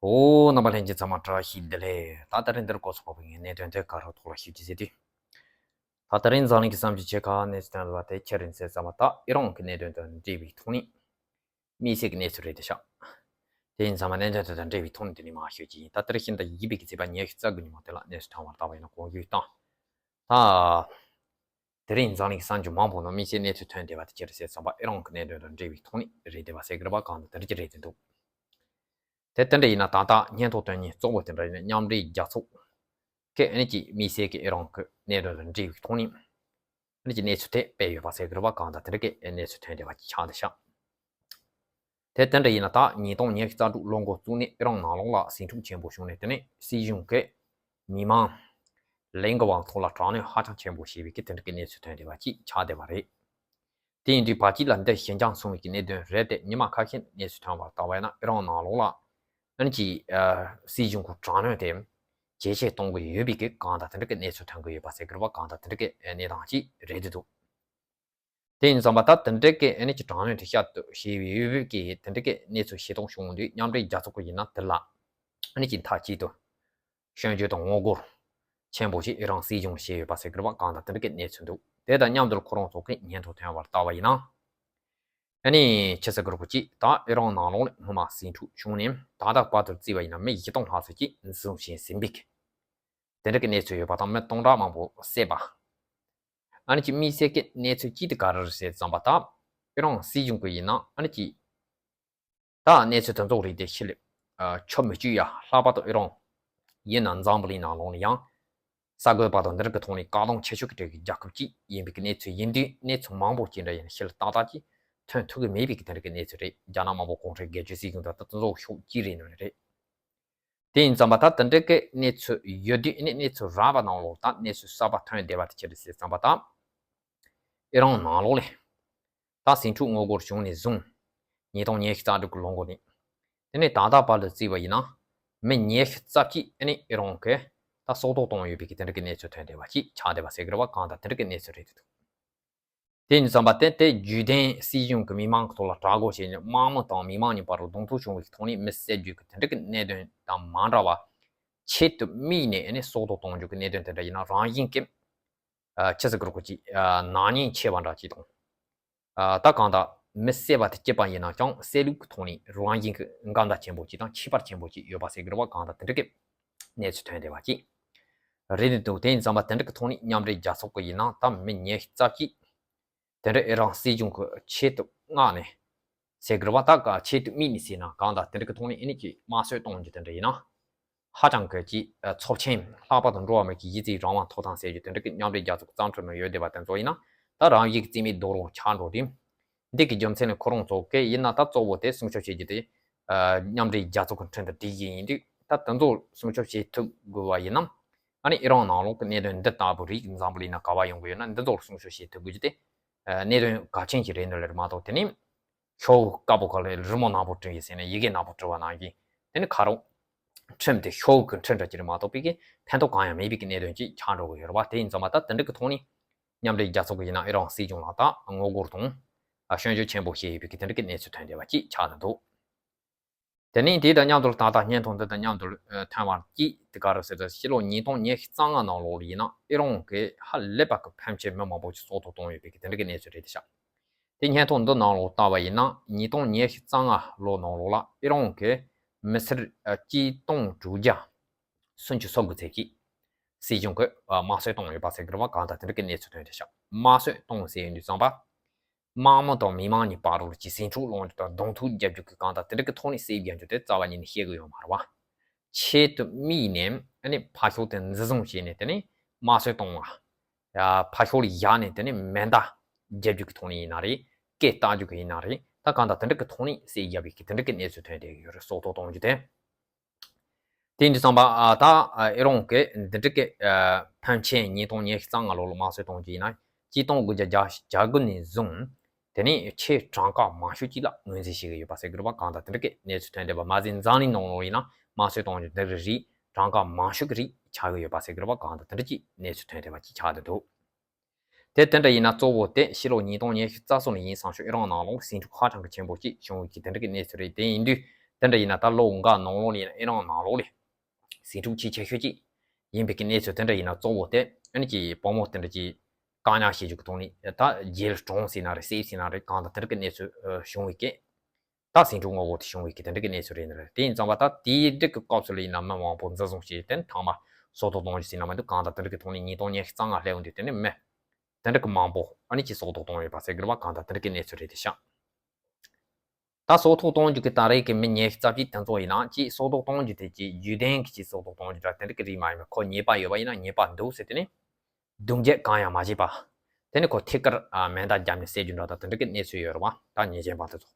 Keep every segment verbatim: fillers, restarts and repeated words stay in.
ཨོ། རྣམ་པ་ལྷན་རྒྱས་ཚང་མ་བཀྲ་ཤིས་བདེ་ལེགས། ད་ད་རིང་འདིར་གོ་སོགས་པའི་གནད་དོན་དེ་ག་རུ་ཐོག་ལ་ཞིབ་ཅིག་གཟིགས་དུས། ད་ད་རིང་འཛམ་གླིང་གི་བསམ་ཚུལ་ཆེ་ཁག་གནས་ཚུལ་བཏོན་པ་དེ་ཁྱེད་རིང་ཟེར་ཙམ་པ་ད་ཨི་རང་གི་གནད་དོན་དང་འབྲེལ་བའི་ཐོག་ནས། དམིགས་བསལ་གྱི་གནས་ཚུལ་རེད་དེ་ཤག་དེ་ཡིན་ཙང་མ་གནད་དོན་དེ་དང་འབྲེལ་བའི་ཐོག་ནས་དེ་ནས་མར་ཤོད་ཀྱི་ཡིན། ད་ལྟར་ཤིང་རྟ་ཡིབ་པའི་གི་ཚེས་པ་ཉི་ཤུ་རྩ་དགུ་ཉིན་མོ་དེ་ལ་གནས་ཚུལ་ཐོན་པར་ལྟ་བ་ཡིན་ན་གོང་ཞུས་དང་། ད། དེ་རིང་འཛམ་གླིང་གི་གསར་འགྱུར་མང་པོ་ནང་དམིགས་བསལ་གནས་ཚུལ་ཐོན་བསྡད་པ་དེ་ཅི་རེད་ཟེར་ཙམ་པ་ཨི་རང་གི་གནད་དོན་དང་འབྲེལ་བའི་ཐོག་ནས་རེད་བསྡད་པ་ཟེར་གི་རེད་པ། གང་དང་དེ་འདྲ་ཅིག་རེད་དེ་འདུག་དེ་དེ་འདྲ་ཡིན་ན་ད་ལྟ་སྙན་ཐོ་སྟོན་མཁན་གཙོ་བོ་དེ་འདྲ་ཡིན་ན་མཉམ་འབྲེལ་རྒྱལ་ཚོགས་ཀྱི་ཨ་ནི་ཅིག་དམིགས་བསལ་གྱི་ཨི་རང་གི་གནད་དོན་དང་འབྲེལ་བའི་ཐོག་ནས་ཨ་ནི་ཅིག་གནས་ཚུལ་དེ་སྤེལ་ཡོད་པ་ཟེར་གི་རེད་པ། གང་དང་དེ་འདྲ་གི་གནས་ཚུལ་ཐོན་བསྡད་པ་ཅིག་ཆགས་བསྡད་ཤག་དེ་དེ་འདྲ་ཡིན་ན་ད་ཉིས་སྟོང་ཉི་ཤུ་རྩ་དྲུག་ལོ་འགོ་བཙུགས་ནས་ཨི་རང་ནང་ལོགས་ལ་ཟིང་འཁྲུག་ཆེན་པོ་བྱུང་ནས། དེ་ནས་སྲིད་གཞུང་གིས་མི་མང་ལས་འགུལ་བ་ཐོག་ལ་དྲག་གནོན་ཧ་ཅང་ཆེན་པོ་བྱས་པའི་གི་དེ་འདྲ་གི་གནས་ཚུལ་ཐོན་བསྡད་པ་ཅིག་ཆགས་བསྡད་པ་རེད། དེ་ཡིན་དུས་ཕལ་ཆེར་ལ་འདི་ཞི་འཇམ་སོང་བའི་གི་གནད་དོན་རེད་དེ། ཉི་མ་ཁ་ཤས་གནས་ཚུལ་ཐོན་པར་ལྟ་བ་ཡིན་ན་ཨི་རང་ནང་ལོགས་ལ་ཨ་ནི་ཅིག་ཨ་སྲིད་གཞུང་གི་དྲག་གནོན་དེ་ཇེ་ཆེ་གཏོང་གི་ཡོད་པའི་གི་གང་དང་དེ་འདྲ་གི་གནས་ཚུལ་ཐོན་གི་ཡོད་པ་ཟེར་གི་རེད་པ། གང་དང་དེ་འདྲ་གི་གནས་སྟངས་ཅིག་རེད་དེ་འདུག་དེ་ཡིན་ཙང་པ་ད་དེ་འདྲ་གི་ཨ་ནི་ཅིག་དྲག་གནོན་དེ་བཤད་དུ་བྱས་ཡོད་པའི་གི་དེ་འདྲ་གི་གནས་ཚུལ་ཤེས་རྟོགས་བྱུང་དུས་མཉམ་འབྲེལ་རྒྱལ་ཚོགས་ཀྱི་ཡིན་ན་དེ་ལ་ཨ་ནི་ཅིག་མཐའ་གཅིག་ཏུ་སྐྱོན་བརྗོད་དང་ངོ་རྒོལ་ཆེན་པོ་ཞིག་ཨི་རང་སྲིད་གཞུང་བྱས་ཡོད་པ་ཟེར་གི་རེད་པ། གང་དང་དེ་འདྲ་གི་གནས་ཚུལ་འདུག་དེ་དང་མཉམ་དུ་ཁོ་རང་ཚོ་གི་སྙན་ཐོ་ཐོན་པར་ལྟ་བ་ཡིན་ན། ཨ་ནི་ཆི་ཟེར་གི་རེད་པ། གཅིག་ད་ཨི་རང་ནང་ལོགས་ནས་སྔོན་མ་ཟིང་འཁྲུག་བྱུང་ནས་ད་ལྟ་བར་དུ་བརྩིས་པ་ཡིན་ན་མི་བཞི་སྟོང་ལྷག་ཙམ་ཅིག་འཛིན་བཟུང་བྱས་ཟིན་པའི་གི་དེ་འདྲ་གི་གནས་ཚུལ་ཡོད་པ་དང་མི་སྟོང་ཕྲག་མང་པོ་བསད་པ། ཨ་ནི་ཅིག་དམིགས་བསལ་གྱི་གནས་ཚུལ་གཅིག་དེ་ག་རེ་རེད་ཟེར་ཙམ་པ་ད་ཨི་རང་སྲིད་གཞུང་གི་ཡིན་ན་ཨ་ནི་ཅིག་ད་གནས་ཚུལ་དེ་ཚོ་རིགས་དེ་ཕྱི་ལ་ཨ་ཆོ་མི་གཅིག་ཡ། ལྷག་པར་དུ་ཨི་རང་ཡིན་ན་འཛམ་བུ་གླིང་ནང་ལོགས་ནས་ཡང་གསར་འགོད་པ་དང་འདི་རིགས་ཀྱི་ཐོག་ནས་བཀག་སྡོམ་ཆེ་ཤོས་ཀྱི་གྲས་ཀྱི་རྒྱལ་ཁབ་ཅིག་ཡིན་པའི་གི་གནས་ཚུལ་ཡིན་དུས་གནས་ཚུལ་མང་པོ་ཅིག་འདྲ་ཡིན་ན་ཕྱི་ལ་ཏག་ཏག་ཅིག་ཐོན་ཐུབ་ཀྱི་མེད་པའི་གི་དེ་འདྲ་གི་གནས་ཚུལ་རེད། རྒྱ་ནག་དམར་པོ་གུང་ཁྲན་སྒེར་གཅོད་སྲིད་གཞུང་དང་ད་ལྟ་དེ་ཚོ་ཕྱོགས་གཅིག་རེད་ནོ་རེད། དེ་ཡིན་ཙམ་པ་ད་དེ་འདྲ་གི་གནས་ཚུལ་ཡོད་དུས་ཨ་ནི་གནས་ཚུལ་རགས་པ་ནང་ལོགས་ད་གནས་ཚུལ་གསར་པ་ཐོན་བསྡད་པ་དེ་ཅི་རེད་ཟེར་ཙམ་པ་ད་ཨི་རང་ནང་ལོགས་ལ་ད་ཟིང་འཁྲུག་ངོ་རྒོལ་བྱུང་ནས་བཟུང་ཉིས་སྟོང་ཉི་ཤུ་རྩ་དྲུག་གི་ལོ་འགོ་ནས་དེ་ནས་ད་ལྟ་བར་དུ་བརྩིས་པ་ཡིན་ན་མི་ཉི་ཤུ་རྩ་གཅིག་ཨ་ནི་ཨི་རང་གིས་ད་སྲོག་ཐོག་བཏང་ཡོད་པའི་གི་དེ་འདྲ་གི་གནས་ཚུལ་ཐོན་བསྡད་པ་ཅིག་ཆགས་བསྡད་པ་ཟེར་གི་རེད་པ། གང་དང་དེ་འདྲ་གི་གནས་ཚུལ་རེད་འདུག་དེ་ཡིན་ཙམ་པ་དེ་དེ་བརྒྱུད་དེ་སྲིད་གཞུང་གི་མི་མང་གི་ཐོག་ལ་དྲག་རྒོལ་བྱས་ནས་དམག་མི་དང་མི་མང་གཉིས་བར་ལ་གདོང་ཐུག་བྱུང་བའི་ཐོག་ནས་མི་བསད་རྒྱུ་གི་དེ་འདྲ་གི་གནད་དོན་དང་མ་འདྲ་བ། ཆེད་དུ་དམིགས་ནས་ཨ་ནི་སྲོག་ཐོག་གཏོང་རྒྱུ་གི་གནད་དོན་དེ་འདྲ་ཡིན་ན་རང་བཞིན་གྱིས་ཨ་ཆི་ཟེར་གི་རེད་པ། ཅིག་ཨ་ནག་ཉེས་ཆེ་བ་འདྲ་ཅིག་དང་། ཨ་ད་གང་ལྟར་མི་བསད་པ་དེ་སྐྱིད་པ་ཡིན་ན་ཀྱང་བསད་ལུགས་ཀྱི་ཐོག་ནས་རང་བཞིན་གྱི་འགལ་ཟླ་ཆེན་པོ་ཅིག་དང་ཁྱད་པར་ཆེན་པོ་ཅིག་ཡོད་པ་ཟེར་གི་རེད་པ། གང་ལྟར་དེ་འདྲ་གི་གནས་ཚུལ་ཐོན་བསྡད་པ་ཅིག་རེད་འདུག་དེ་ཡིན་ཙམ་པ་དེ་འདྲ་གི་ཐོག་ནས་མཉམ་འབྲེལ་རྒྱལ་ཚོགས་ཀྱི་ཡིན་ན་ད་མི་ཉི་ཤུ་རྩ་གཅིག་དེ་འདྲ་ཨི་རང་སྲིད་གཞུང་གི་ཆེད་དུ་མངགས་ནས་ཟེར་གི་རེད་པ། ད་ག་ཆེད་དུ་དམིགས་ནས་ཟེར་ན་གང་ལྟར་དེ་འདྲ་གི་ཐོག་ནས་ཨ་ནི་ཅིག་དམར་གསོད་གཏོང་རྒྱུ་དེ་འདྲ་ཡིན་ན། ཧ་ཅང་གི་ཅིག་ཚབས་ཆེན། ལྷག་པར་དུ་འགྲོ་བ་མི་གི་གཞི་རྩའི་རང་དབང་ཐོབ་ཐང་ཟེར་རྒྱུ་དེ་འདྲ་གི་མཉམ་འབྲེལ་རྒྱལ་ཚོགས་ཀྱི་རྩ་ཁྲིམས་ནང་ཡོད་བསྡད་པ་དེ་ཚོ་ཡིན་ན་ད་རང་བཞིན་གྱི་རྩིས་མེད་རྡོག་རོལ་ཆགས་འགྲོ་དུས། འདི་གི་རྒྱུ་མཚན་ནི་ཁོ་རང་ཚོ་གི་ཡིན་ན་ད་གཙོ་བོ་དེ་སྲུང་སྐྱོབ་བྱེད་རྒྱུ་དེ་ཨ་མཉམ་འབྲེལ་རྒྱལ་ཚོགས་ཀྱི་ཁྲིམས་དང་སྒྲིག་གཞི་ཡིན་དུས། ད་དེ་ཚོ་སྲུང་སྐྱོབ་བྱེད་ཐུབ་དགོས་པ་ཡིན་ན་ཨ་ནི་ཨི་རང་ནང་ལོགས་ཀྱི་གནད་དོན་འདི་ལྟ་བུ་རིགས་འཛམ་བུ་གླིང་ན་ག་པར་ཡོང་གི་ཡོད་ན་འདི་ཚོར་སྲུང་སྐྱོབ་བྱེད་ཐུབ་དགོས་རྒྱུ་དེ་ཨ་གནད་དོན་གལ་ཆེན་ཞིག་རེད་འདོད་ལེ་རེད་མ་གཏོགས། དེ་ནི་ཤོག་བུ་དཀར་པོ་ཁ་ལ་རི་མོ་ནག་པོ་བྲིས་ཡོད་ཟེར་ནས་ཡི་གེ་ནག་པོ་བྲིས་པ་ནང་བཞིན་དེ་ནི་ཁ་རོག་ཁྲིམས་དེ་ཤོག་གི་ཁྲིམས་འདྲ་ཅིག་རེད་མ་གཏོགས་པའི་གི་ཕན་ཐོགས་གང་ཡང་མེད་པའི་གི་གནད་དོན་ཅིག་ཆགས་འགྲོ་གི་ཡོད་རེད་པ། དེ་ཡིན་ཙང་མ་ད་དེ་འདྲ་གི་ཐོག་ནས་མཉམ་འབྲེལ་རྒྱལ་ཚོགས་ཀྱི་ཡིན་ན་ཨི་རང་སྲིད་གཞུང་ལ་ད་ངོ་རྒོལ་དང་ཨ་སྐྱོན་བརྗོད་ཆེན་པོ་བྱས་ཡོད་པའི་གི་དེ་འདྲ་གི་གནས་ཚུལ་ཐོན་བསྡད་པ་ཅིག་ཆགས་བསྡད་འདུག་དེ་ནས་དེ་དང་མཉམ་དུ་ད་ལྟ་སྙན་ཐོ་འདི་དང་མཉམ་དུ་ཨ་ཐོན་པ་ཅིག་དེ་ག་རེ་ཟེར་ད་ཕྱི་ལོ་ཉིས་སྟོང་ཉི་ཤུ་རྩ་ལྔ་ནང་ལོགས་ལ་ཡིན་ན་ཨི་རང་གི་ཧ་ལས་པ་གི་ཕན་ཆད་མི་མང་པོ་ཅིག་སྲོག་ཐོག་བཏང་ཡོད་པའི་གི་དེ་འདྲ་གི་གནས་ཚུལ་རེད་དེ་ཤག་དེ་སྙན་ཐོ་འདི་ནང་ལོགས་ལྟ་བ་ཡིན་ན་ཉིས་སྟོང་ཉི་ཤུ་རྩ་ལྔ་ལོ་ནང་ལོགས་ལ་ཨི་རང་གི་མི་སེར་ཨ་གཅིག་སྟོང་དྲུག་བརྒྱ་སུམ་ཅུ་སོ་དགུ་ཙམ་ཅིག་སྲིད་གཞུང་གིས་ཨ་དམར་གསོད་བཏང་ཡོད་པ་ཟེར་གི་རེད་པ། གང་ལྟར་དེ་འདྲ་གི་གནས་ཚུལ་ཐོན་དེ་ཤག་དམར་གསོད་བཏང་ཟེར་ཡོང་དུས་ཙམ་པ། དམག་མི་དང་མི་མང་གཉིས་བར་དུ་ཅིག་ཟིང་འཁྲུག་སློང་རྒྱུ་དང་གདོང་ཐུག་རྒྱབ་རྒྱུ་གི་གང་ལྟར་དེ་འདྲ་གི་ཐོག་ནས་བསད་རྒྱག་རྒྱུ་དེ་རྩ་བ་ཉིད་ནས་བཤད་གི་ཡོད་མ་རེད་པ། ཆེད་དུ་དམིགས་ནས་ཨ་ནི་ཕར་ཕྱོགས་དེ་འཛིན་བཟུང་བྱས་ནས་དེ་ནས་དམར་གསོད་གཏོང་བ། ཡ་ཕར་ཕྱོགས་ལ་བཞག་ནས་དེ་ནས་མེ་མདའ་རྒྱག་རྒྱུ་གི་ཐོག་ནས་ཡིན་ན་རེད། སྐད་བཏང་རྒྱུ་གི་ཡིན་ན་རེད། ད་གང་ལྟར་དེ་འདྲ་གི་ཐོག་ནས་བསད་རྒྱག་པའི་གི་དེ་འདྲ་གི་གནས་ཚུལ་ཐོན་བསྡད་ཡོད་རེད། སྲོག་ཐོག་གཏོང་རྒྱུ་དེ། དེ་འདྲ་བསམ་པ་ཨ་ད་ཨ་ཨི་རང་གི་འདི་འདྲ་གི་ཨ་ཕན་ཆད་ཉིས་སྟོང་ཉི་ཤུ་རྩ་ལྔ་ལོ་ལ་དམར་གསོད་གཏོང་རྒྱུ་ཡིན་ན་གཅིག་སྟོང་དགུ་བརྒྱ་བརྒྱ་དགུ་ནས་བཟུང་དེ་ནས་ཆེས་གྲངས་ཀ་མང་ཤོས་ཅིག་ལ་ངོས་འཛིན་བྱེད་ཀྱི་ཡོད་པ་ཟེར་གི་རེད་པ། གང་ལྟར་དེ་འདྲ་གི་གནས་ཚུལ་ཐོན་བསྡད་པ་མ་ཟད་འཛམ་གླིང་ནང་ལོགས་ཡིན་ན་དམར་གསོད་གཏོང་རྒྱུ་འདི་རིགས་རིགས་གྲངས་ཀ་མང་ཤོས་ཀྱི་རིགས་ཆགས་ཀྱི་ཡོད་པ་ཟེར་གི་རེད་པ། གང་ལྟར་དེ་འདྲ་ཅིག་གནས་ཚུལ་ཐོན་བསྡད་པ་ཅིག་ཆགས་བསྡད་འདུག་དེ་དེ་འདྲ་ཡིན་ན་གཙོ་བོ་དེ་ཕྱི་ལོ་ཉིས་སྟོང་ཉི་ཤུ་རྩ་གསུམ་ལ་ཡིན་སང་ཞོགས་ཨི་རང་ནང་ལོགས་ཟིང་འཁྲུག་ཧ་ཅང་གི་ཆེན་པོ་ཅིག་བྱུང་བའི་གི་དེ་འདྲ་གི་གནས་ཚུལ་རེད། དེ་ཡིན་དུས་ དེ་འདྲ་ཡིན་ན་ད་ལོ་འགའ་ནང་ལོགས་ལ་ཡིན་ན་ཨི་རན་ནང་ལོགས་ལ་ཟིང་འཁྲུག་ཆེས་ཆེ་ཤོས་ཅིག་ཡིན་པའི་གི་གནས་ཚུལ་དེ་འདྲ་ཡིན་ན། གཙོ་བོ་དེ་ཨ་ནི་ཅིག་བུ་མོ་དེ་འདྲ་ཅིག་བཀག་ཉར་བྱེད་རྒྱུ་གི་ཐོག་ནས་ད་རྒྱལ་གྲོངས་ཟིན་ན་རེད། བསད་ཟིན་ན་རེད། གང་ལྟར་དེ་འདྲ་གི་གནས་ཚུལ་བྱུང་བའི་གི། ད་ཟིང་འཁྲུག་ངོ་བོ་དེ་བྱུང་བའི་གི་དེ་འདྲ་གི་གནས་ཚུལ་རེད་ནི་རེད། དེ་ཡིན་ཙང་བ་ད་དེའི་འགྲིག་གི་སྐབས་སུ་ལ་ཡིན་ན་མི་མང་པོ་འཛིན་བཟུང་བྱས་ཏེ་མཐའ་མ་སྲོག་ཐོག་གཏོང་རྒྱུ་ཟིན་ན་མི་འདུག་གང་ལྟར་དེ་འདྲ་གི་ཐོག་ནས་ཉིས་སྟོང་ཉི་ཤུ་རྩ་ལྔ་སླེབས་འོང་དུས་དེ་ནས་མི་དེ་འདྲ་གི་མང་པོ་ཨ་ནི་ཅིག་སྲོག་ཐོག་གཏོང་ཡོད་པ་ཟེར་གི་རེད་བ། གང་ལྟར་དེ་འདྲ་གི་གནས་ཚུལ་རེད་དེ་ཤག་ད་སྲོག་ཐོག་གཏོང་རྒྱུ་གི་ད་རེས་ཀྱི་མི་ཉི་ཤུ་རྩ་བརྒྱད་དེ་ཚོ་ཡིན་ན་ཅིག་སྲོག་ཐོག་གཏོང་རྒྱུ་དེ་ཅིག་རྒྱུ་ལྡན་གྱི་ཅིག་སྲོག་ཐོག་གཏོང་རྒྱུ་འདྲ་དེ་འདྲ་གི་རིགས་མ་ཡིན་པ། ཁོ་ཉེས་པ་ཡོད་པ་ཡིན་ན་ཉེས་པ་འདུག་ཟེར་དེ་ནས་སྡུག་འགྱེད་གང་ཡང་མ་བྱས་པ། དེ་ནས་ཁོ་ཐད་ཀར་མེ་མདའ་བརྒྱབ་ནས་བསད་རྒྱུ་འདྲ་ད་དེ་འདྲ་གི་གནས་ཚུལ་ཡོད་རེད་བ། ད་ཉེས་ཅན་པ་དེ་ཚོ།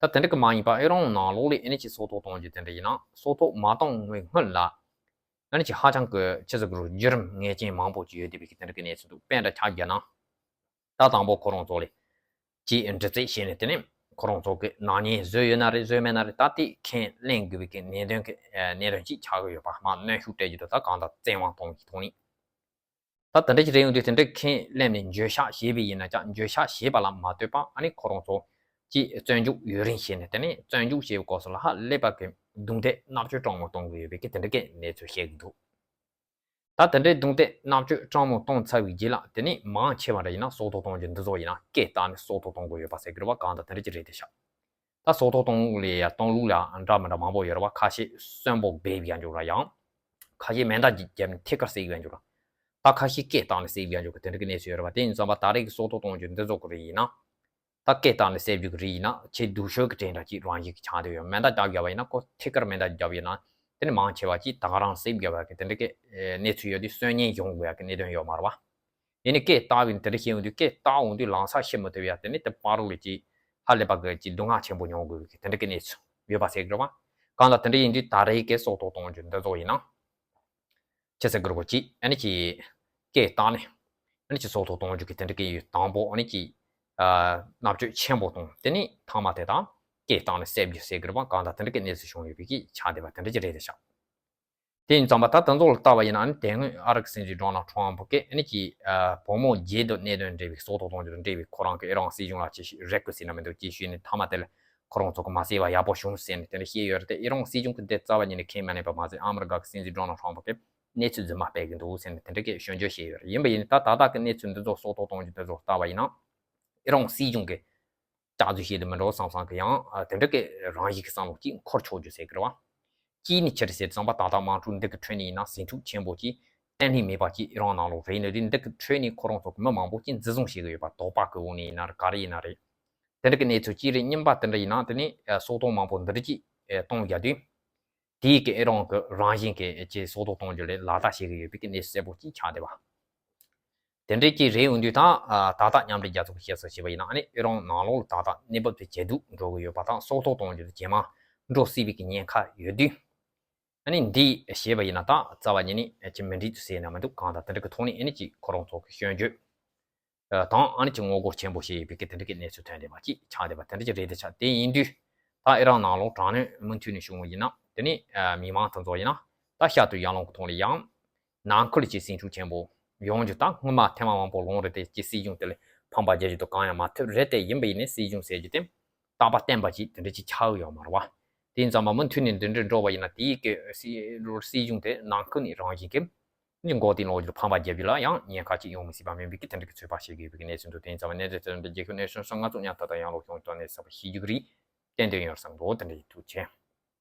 ད་དེ་འདྲ་གི་མ་ཡིན་པ་ཨི་རན་ནང་ལོགས་ལ་ཨ་ནི་ཅིག་སྲོག་ཐོག་གཏོང་རྒྱུ་དེ་འདྲ་ཡིན་ན། སྲོག་ཐོག་མ་གཏོང་བའི་སྔོན་ལ་ཨ་ནི་ཅིག་ཧ་ཅང་གི་ཅི་ཟེར་དགོས་རེད། བརྒྱུད་རིམ་ངེས་ཅན་མང་པོ་ཅིག་ཡོད་བསྡད་པའི་གི་དེ་འདྲ་གི་གནས་ཚུལ་འདུག་དཔེ་འདྲ་ཆ་བཞག་ན། ད་དང་པོ་ཁོ་རང་ཚོ་ལ་ཅིག་འདྲི་རྩད་བྱས་ནས་དེ་ནས་ཁོ་རང་ཚོ་གི་ནག་ཉེས་བཟོས་ཡོད་ན་རེད། བཟོས་མེད་ན་རེད། ད་དེ་ཁས་ལེན་དགོས་པའི་གི་གནད་དོན་གི་གནད་དོན་ཅིག་ཆགས་ཀྱི་ཡོད་པ། མར་གནོན་ཤུགས་སྤྲད་རྒྱུ་དེ་ད་གང་ལྟར་བཙན་དབང་གཏོང་གི་ཐོག་ནས། ད་དེ་འདྲ་ཞིག་རེད་ཡོང་དུས་དེ་འདྲ་ཁས་ལེན་ནས་འགྱོད་བཤགས་བྱས་པ་ཡིན་ན་ཀྱང་། འགྱོད་བཤགས་བྱས་པ་ལ་མ་ལྟོས་པ་ཨ་ནི་ཁོ་རང་ཚོ་ཅིག་བཙོན་འཇུག་ཡུན་རིང་བྱས་ནས་དེ་ནས་བཙོན་འཇུག་བྱས་པའི་སྐབས་སུ་ལ་ཧ་ལས་པ་གི་རྡུང་རྡེག་མནར་གཅོད་སྤྲང་མོ་གཏོང་གི་ཡོད་པའི་གི་དེ་འདྲ་གི་གནས་ཚུལ་བཤད་ཀྱི་འདུག་ད་དེ་འདྲའི་རྡུང་རྡེག་མནར་གཅོད་སྤྲང་མོ་གཏོང་ཚར་བའི་རྗེས་ལ་དེ་ནས་མང་ཆེ་བ་འདྲ་ཡིན་ན་སྲོག་ཐོག་གཏོང་རྒྱུ་འདི་ཚོ་ཡིན་ན་སྐད་བཏང་ནས་སྲོག་ཐོག་གཏོང་དགོས་ཡོད་པ་ཟེར་གི་རེད་བ། གང་ལྟར་དེ་འདྲ་ཅིག་རེད་དེ་ཤག་ད་སྲོག་ཐོག་གཏོང་ལས་ཡ་གཏོང་ལུགས་ལ་འདྲ་མི་འདྲ་མང་པོ་ཡོད་རེད་བ། ཁ་ཤས་གསོན་པོ་སྦས་ཡ་འཇུག་ར། ཡང་ཁ་ཤས་མེ་མདའ་བརྒྱབ་ནས་ཐད་ཀར་བསད་ཡ་འཇུག་ར། ད་ཁ་ཤས་སྐད་བཏང་ནས་བསད་ཡ་འཇུག་གི་དེ་འདྲ་གི་གནས་ཚུལ་ཡོད་རེད་བ། དེ་ཡིན་ཙང་བ་ད་རེས་ཀྱི་སྲོག་ཐོག་གཏོང་རྒྱུ་འདི་ཚོ་གི་རིགས་ཡིན་ན། ད་སྐད་བཏང་ནས་བསད་རྒྱུ་གི་རིགས་ཡིན་ན་ཆེས་སྡུག་ཤོས་ཀྱི་གྲས་འདྲ་ཅིག་རང་བཞིན་གྱི་ཆགས་བསྡད་ཡོད། མེ་མདའ་བརྒྱབ་བརྒྱབ་པ་ཡིན་ན། ཁོ་ཐད་ཀར་མེ་མདའ་བརྒྱབ་ཡིན་ན་དེ་ནི་མང་ཆེ་བ་ཅིག་ད་ག་རང་བསད་བརྒྱབ་པ་གི་དེ་འདྲ་གི་གནས་ཚུལ་ཡོད་དུས་གསོན་ཉེན་ཡོང་དགོས་ཡ་གི་གནད་དོན་ཡོད་མ་རེད་བ། ཡིན་ནའི་སྐད་བཏང་བའི་དེ་འདྲ་བཤད་ཡོང་དུས། སྐད་བཏང་འོང་དུས་ལམ་སང་ཤི་མི་ཐུབ་ཡ། དེ་ནི་དེ་བར་དུ་ལ་ཅིག་ཧ་ལས་པ་གི་ཅིག་སྡུག་བསྔལ་ཆེན་པོ་མྱོང་དགོས་གི་དེ་འདྲ་གི་གནས་ཚུལ་ཡོད་པ་ཟེར་གི་རེད་བ། གང་ལ་དེ་འདྲ་ཡིན་དུས་ད་རེས་ཀྱི་སྲོག་ཐོག་གཏོང་རྒྱུ་འདི་ཚོ་ཡིན་ན། ཅི་ཟེར་དགོས་རེད། ཅིག་ཨ་ནི་ཅིག་སྐད་བཏང་ནས་ཨ་ནི་ཅིག་སྲོག་ཐོག་གཏོང་རྒྱུ་གི་དེ་འདྲ་གི་ཡོད། དང་པོ་ཨ་ནི་ཅིག་ཨ་མནར་གཅོད་ཆེན་པོ་གཏོང་། དེ་ནས་ཐ་མ་དེ་དང་སྐད་བཏང་ནས་བསད་རྒྱུ་ཟེར་གི་རེད་བ། གང་ལྟར་དེ་འདྲ་གི་གནས་ཚུལ་བྱུང་ཡོད་པའི་གི་ཆ་དེ་བ་དེ་འདྲ་ཅིག་རེད་དེ་ཤག་དེ་ཡིན་ཙང་བ་ད་དེ་ཚོ་ལ་ལྟ་བ་ཡིན་ན། ཨ་ནི་དེ་སྔོན་ཨ་རི་གི་སྲིད་འཛིན་ཌོ་ནལ་ཊམ་ཕ་གིས་ཨ་ནི་ཅིག་ཨ་བུ་མོ་བརྒྱད་དང་གནད་དོན་འབྲེལ་བའི་སྲོག་ཐོག་གཏོང་རྒྱུ་དང་འབྲེལ་བའི་ཁོ་རང་གི་ཨི་རན་སྲིད་གཞུང་ལ་ཅིག་རེ་སྐུལ་ཟེར་ན་མི་འདུག་ཅིག་ཞུས་ནས་ཐ་མ་དེ་ལ་ཁོ་རང་ཚོ་གི་མ་བསད་པ་ཡག་པོ་བྱུང་ཟེར་ནས་དེ་འདྲ་བཤད་ཡོད་རེད་དེ། ཨི་རན་སྲིད་གཞུང་གི་འདི་རྩ་བ་ཉིད་ནས་ཁས་མ་ལེན་པ་མ་ཟད། ཨ་མི་རི་ཀ་གི་སྲིད་འཛིན་ཌོ་ནལ་ཊམ་ཕ་གིས་གནས་ཚུལ་རྫུན་མ་སྤེལ་གི་འདུག་ཟེར་ནས་དེ་འདྲ་གི་སྐྱོན་བརྗོད་བྱས་ཡོད་རེད། ཡིན་པ་ཡིན་ན་ད་ད་ལྟ་གི་གནས་ཚུལ་འདི་ཚོ་སྲོག་ཐོག་གཏོང་རྒྱུ་འདི་ཚོ་ལྟ་བ་ཡིན་ན་ཨི་རན་སྲིད་གཞུང་གི་སྐྱག་རྫུན་བཤད་དུ་མི་འགྲོ་བསམ་བསམ་གི། ཡང་དེ་འདྲ་གི་རང་བཞིན་གི་བསམ་བློ་གཅིག་འཁོར་ཆོག་རྒྱུ་ཟེར་གི་རེད་བ། གཅིག་ནི་ཅི་རེད་ཟེར་ཙང་བ་ད་ལྟ་དམག་འཁྲུག་འདི་གི་ཁྲོད་ནས་ཡིན་ན་ཟིང་འཁྲུག་ཆེན་པོ་གཅིག་བརྟན་ལྷིང་མེད་པ་གཅིག་ཨི་རན་ནང་ལོགས་རེད་ནི་རེད། འདི་གི་ཁྲོད་ནས་ཁོ་རང་ཚོ་གི་མི་མང་པོ་གཅིག་འཛིན་བཟུང་བྱེད་གི་ཡོད་པ། དོགས་པ་གི་འོག་ནས་ཡིན་ན་རེད། ག་རེ་ཡིན་ན་རེད། དེ་འདྲ་གི་གནས་ཚུལ་གཅིག་རེད། གཉིས་པ་དེ་འདྲ་ཡིན་ན་དེ་ནས་སྲོག་ཐོག་མང་པོ་འདི་འདྲ་གཅིག་གཏོང་རྒྱུ་དུས། དེའི་གི་ཨི་རན་གི་རང་བཞིན་གི་ཅིག་སྲོག་ཐོག་གཏོང་རྒྱུ་ལ་ལག་བསྟར་བྱེད་ཀྱི་ཡོད་པའི་གི་གནས་ཚུལ་གསལ་པོ་ཅིག་ཆགས་བསྡད་པ། དེ་འདྲའི་ཅིག་རེད་འོང་དུས་ད་ད་ལྟ་མཉམ་འབྲེལ་རྒྱལ་ཚོགས་ཀྱི་བཤད་སྲོལ་བྱས་པ་ཡིན་ན། ཨ་ནི་ཨི་རན་ནང་ལོགས་ལ་ད་ལྟ་གནས་བབ་དེ་ཇེ་སྡུག་འགྲོ་གི་ཡོད་པ་དང་། སྲོག་ཐོག་གཏོང་རྒྱུ་དེ་ཇེ་མང་འགྲོ་སྲིད་པའི་གི་ཉེན་ཁ་ཡོད་དུས། ཨ་ནི་འདི་བཤད་པ་ཡིན་ན་ད་རྩ་བ་ཉིད་ནས་ཅིག་མི་འགྲིག་ཏུ་ཟེར་ན་མི་འདུག་གང་ལྟར་དེ་འདྲ་གི་ཐོག་ནས་ཨ་ནི་ཅིག་ཁོ་རང་ཚོ་གི་སྐྱོན་བརྗོད་དང་། ཨ་ནི་ཅིག་ངོ་རྒོལ་ཆེན་པོ་བྱེད་ཡོད་པའི་གི་དེ་འདྲ་གི་གནས་ཚུལ་ཐོན་བསྡད་པ་ཅིག་ཆགས་བསྡད་པ་དེ་འདྲ་ཅིག་རེད་དེ་ཆགས། དེ་ཡིན་དུས་ད་ཨི་རན་ནང་ལོགས་དྲག་གནོན་མུ་མཐུད་ནས་བྱུང་བ་ཡིན་ན། དེ་ནས་མི་མང་དེ་ཚོ་ཡིན་ན་ད་ཤར་དང་ཡར་ཀླུང་གི་ཐོག་ལ་ཡང་ནང་ཁུལ་གྱི་ཟིང་འཁྲུག་ཆེན་པོ་ཡོང་རྒྱུ་དང་། སྔོན་མ་ཐེངས་མ་མང་པོ་ལོང་རེད་དེ། ཅིག་སྲིད་གཞུང་དེ་ལ་ཕམ་པ་རྒྱག་རྒྱུ་དང་གང་ཡང་མ་ཐེབས་རེད་དེ། ཡིན་པ་ཡིན་ནའི་སྲིད་གཞུང་ཟེར་རྒྱུ་དེ་རྟག་པ་བརྟན་པ་ཅིག་དེ་འདྲ་ཅིག་ཆགས་ཡོད་མ་རེད་བ། དེ་ཡིན་ཙང་མ་མུ་མཐུད་ནས་འདི་འདྲ་འགྲོ་བ་ཡིན་ན། དེའི་གི་སྲིད་སྲིད་གཞུང་དེ་ནང་ཁུལ་ནས་རང་བཞིན་གྱིས་འགོ་དེ་ལོག་རྒྱུ་ཕམ་པ་རྒྱག་རྒྱུ་ལ་ཡང་ཉེན་ཁ་ཅིག་ཡོང་མི་སྲིད་པ་མིན་པའི་གི་དེ་འདྲ་གི་ཚོད་དཔག་བྱེད་དགོས་པའི་གི་གནས་ཚུལ་འདུག་དེ་ཡིན་ཙང་མ་གནས་ཚུལ་དེ་འདྲ་རྒྱལ་ཁབ་གནས་ཚུལ་སོང་ང་ཚོ་ཉག་ཐག་དང་ཡང་ལོག་གཞུང་དོན་གནས་ཚུལ་ཞིབ་འཇུག་རིགས་ཏན་ཏན་ཡོད་བསམ་འདུག་དེ་འདྲ་ཡིན། ཐུགས་རྗེ་ཆེ།